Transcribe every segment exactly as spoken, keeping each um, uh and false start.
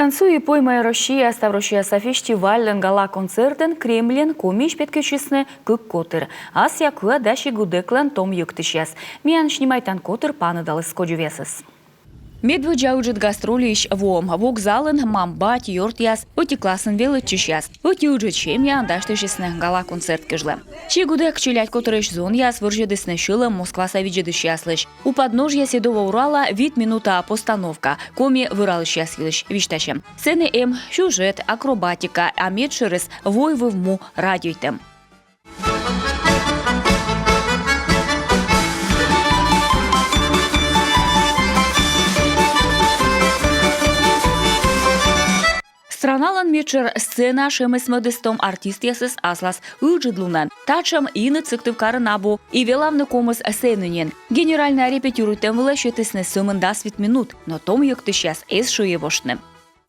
Танцуй и пой, моя Россия ставроссияса фестивальлӧн гала-концертын Кремльӧн Комиысь петкӧдчисны кык котыр: «Асъя кыа» да «Сигудеклӧн том йӧктысьяс». Миян снимайтан котыр паныдаліс кодзувъясӧс. Медводдза ыджыд гастрольысь воӧм. Вокзалын мам-бать, ёртъяс, ӧти классын велӧдчысьяс. Ӧти ыджыд семьяӧн дасьтысисны гала-концерт кежлӧ. «Сигудек» челядь котырысь зонъяс вӧрзьӧдісны сьӧлӧм Москваса видзӧдысьяслысь. «У подножья Седого Урала» вит минута постановка. Коми вӧралысьяс йылысь висьтасьӧм. Сэні эм сюжет, акробатика, а медшӧрыс — войвыв му радейтӧм. Страналӧн медшӧр сцена шемӧсмӧдіс том артистъясӧс аслас ыджыд лунӧн. Татшӧм иныд Сыктывкарын абу. И велавны ковмис сэні нин. Генеральнӧя репетируйтӧм вылӧ сетісны сӧмын дас вит минут, но том йӧктысьяс эз шыйӧвоштны.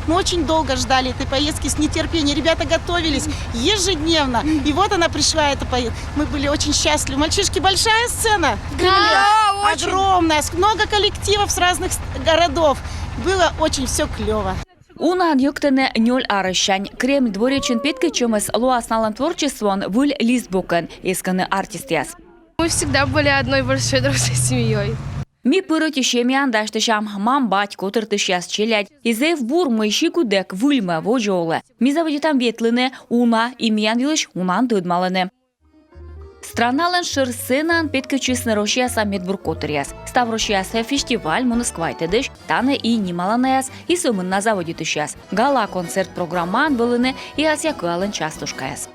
Мы очень долго ждали этой поездки с нетерпением. Ребята готовились ежедневно. И вот она пришла, эта поездка. Мы были очень счастливы. Мальчишки, большая сцена в Кремле? Да, очень. Огромная. С- Много коллективов с разных с- городов. Было очень все клево. Унаӧн йӧктӧны нёль арӧссянь. Кремль дворецын петкӧдчӧмыс лоас налӧн творчествоӧн выль листбокӧн, эскӧны артистъяс. Мы всегда были одной большой дружной семьей. Ми пыр ӧти семьяӧн дасьтысям: мам-бать, котыртысьяс, челядь. И зэв бур, мый «Сигудек» выльмӧ, водзӧ олӧ. Ми заводитам ветлыны уна, и миян йылысь унаӧн тӧдмалӧны. Страналӧн шӧр сценаын петкӧдчисны Россияса медбур котыръяс. Ставроссияса фестиваль муніс квайтӧдысь, тані и нималанаяс, и сӧмын на заводитысьяс. Гала-концерт программаын вӧліны и «Асъя кыалӧн» частушкаяс.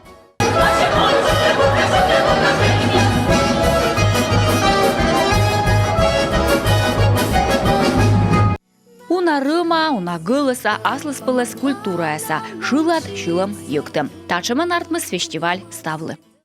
Уна рӧма, уна гӧлӧса, аслыспӧлӧс культураяса, шылад сьӧлӧм йӧктӧм. Татшӧмӧн артмис фестиваль ставлы.